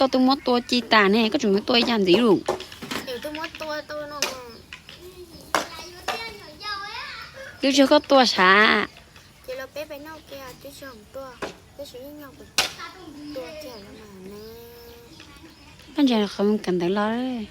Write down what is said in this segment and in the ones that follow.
Koj twb muab tua ci tas ne, koj tseem muab tua ib yam ntxiv lawm. Twb tsis yog koj tua sav. Koj ntsia qhov mus kawm ntawv los.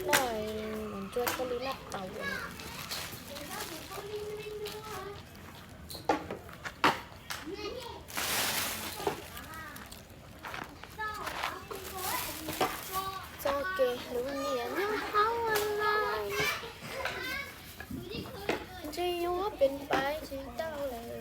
Noj ntsuab thiaj li noj tau. Txoj kev hlub niam nyob hauv lawm, ntshe yuav pes pais tsis tau lawm.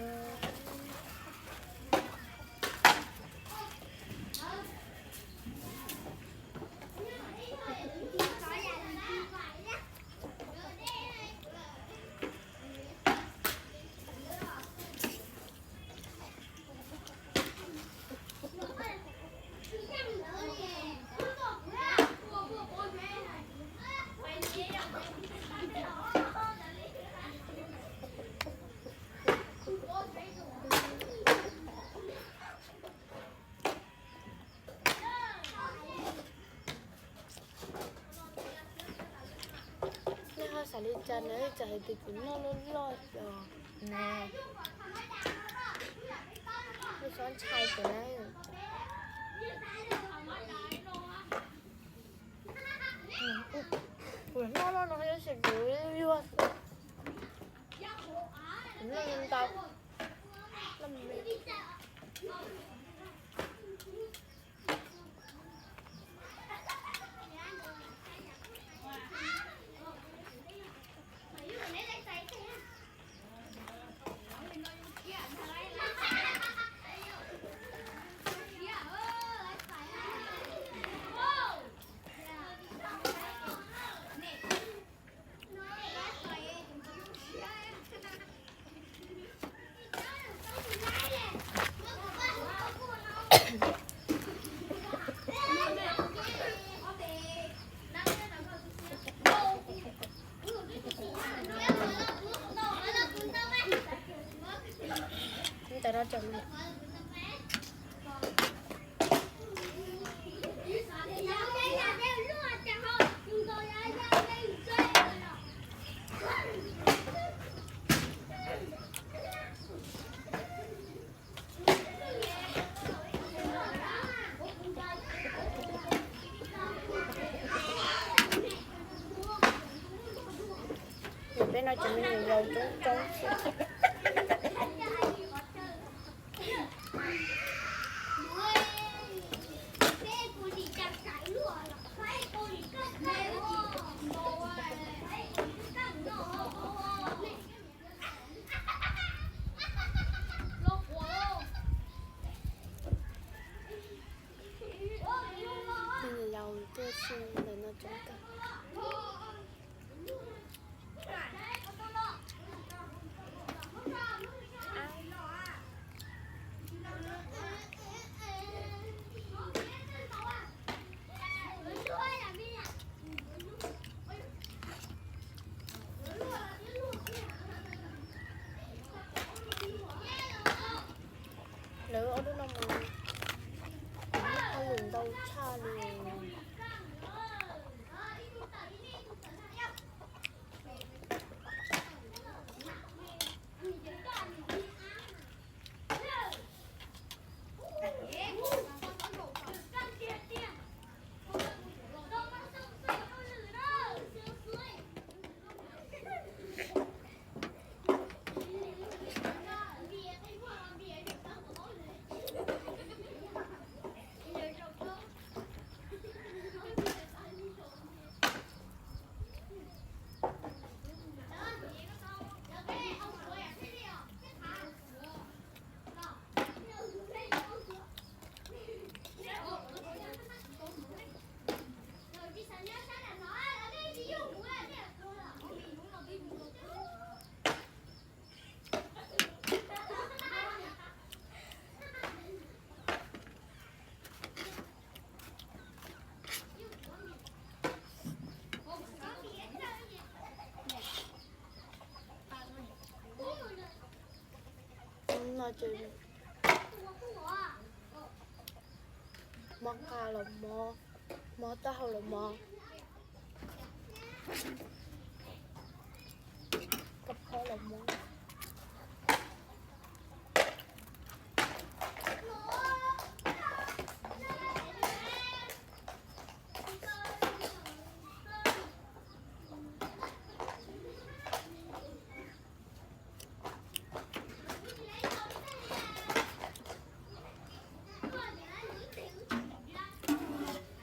Nej ho xav li cas na, tsam hais tias kuv noj loj loj los na, nej txhob ntshai kuv na. Kuv noj loj no tab sis kuv yuag xwb. Kuv noj ntau. Peb no ces me nyuam yaus coob coob xwb. Me nyuam yaus tuaj si ntawm no coob kawg. Lawv ob lub no mas kuv muaj hauj lwm ntau tshaj li. Mob qab los mob, mob taub hau los mob, kab phob los mob.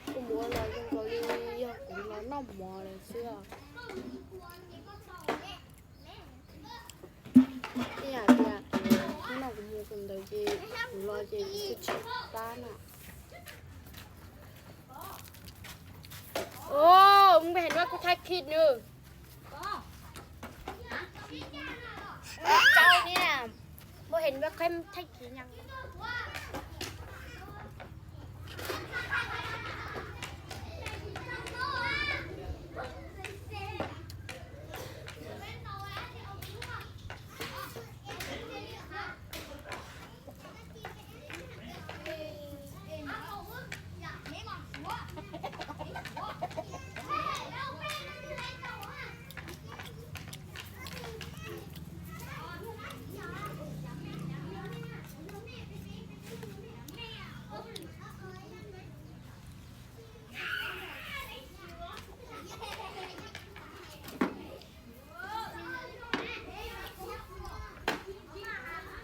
Kuv mus ua los zoo nkaus li yog kuv los noj mov lawm xwb os. Ib yam tias hnub no kuv mus tus ntawd ces kuv los ces kuv twb tsis pab na. Ôh, mus ven vaj kuv thaj khib nws. Ua tsaug niam, mus ven vaj kuv thaj khib nws.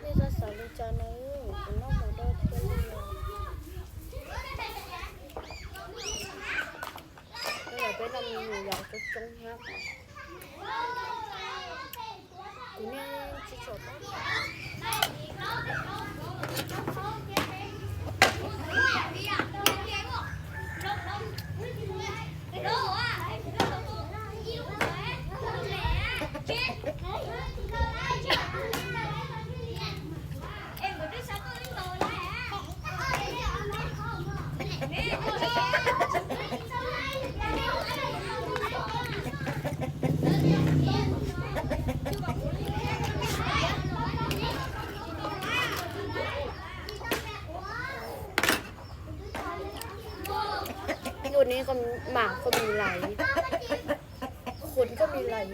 Nej txhob xav li cas na, kuv noj mov dua thiab li os. Peb los peb noj me nyuam yaus coob coob thiab. Kuv niaj tsis tshua pab. Ua neb mam kho mis lais, khuv kho mis lais.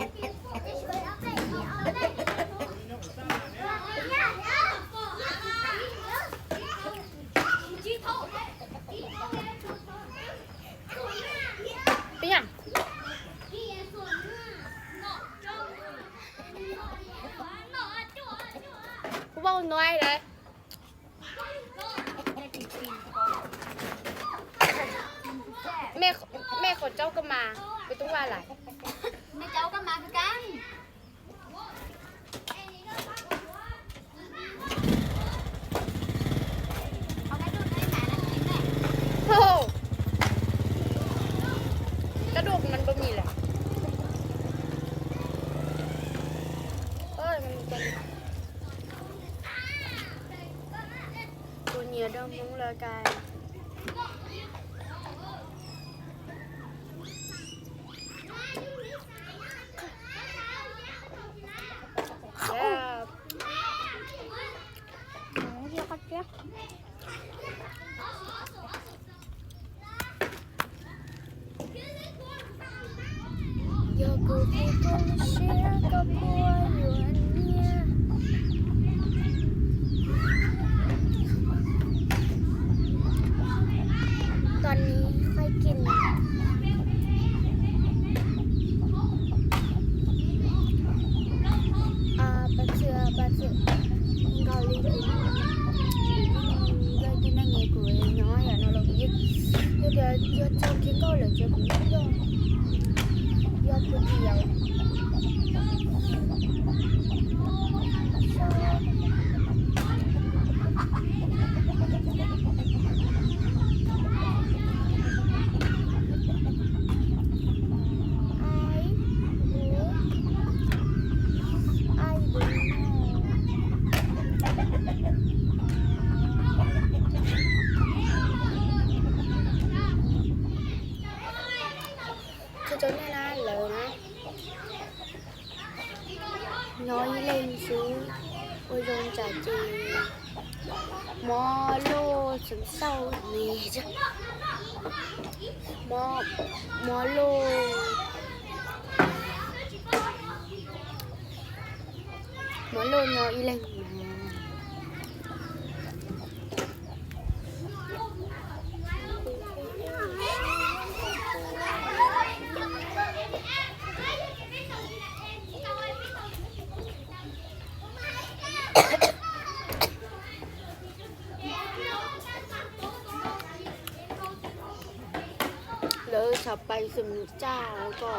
Peb yam, kuv vau nuav lawm. Mej qhov caub koj mas, kuv tub vaj lawm. Koj dua kuv mas npau mis lawm. Kuv nyiam dua Hmoob lawm kais. Yog kuv tus koj siab koj puas yuav nyiam. Tau nim qhov kis pas txwm, pas txwm nkaus li kuv, yog tib neeg es kuv nyob yam no los kuv yeej, yog tias yog txog kiag nkauj lawm ces kuv yeej yog, yog kuv tias Kuv cov neeg na lawm na, nyob ib leeg xwb. Ua zoo tsam ces mov luj xum xauj ne, mov luj, mov luj no ib leeg. Lawv xav pais xum tsaj ko.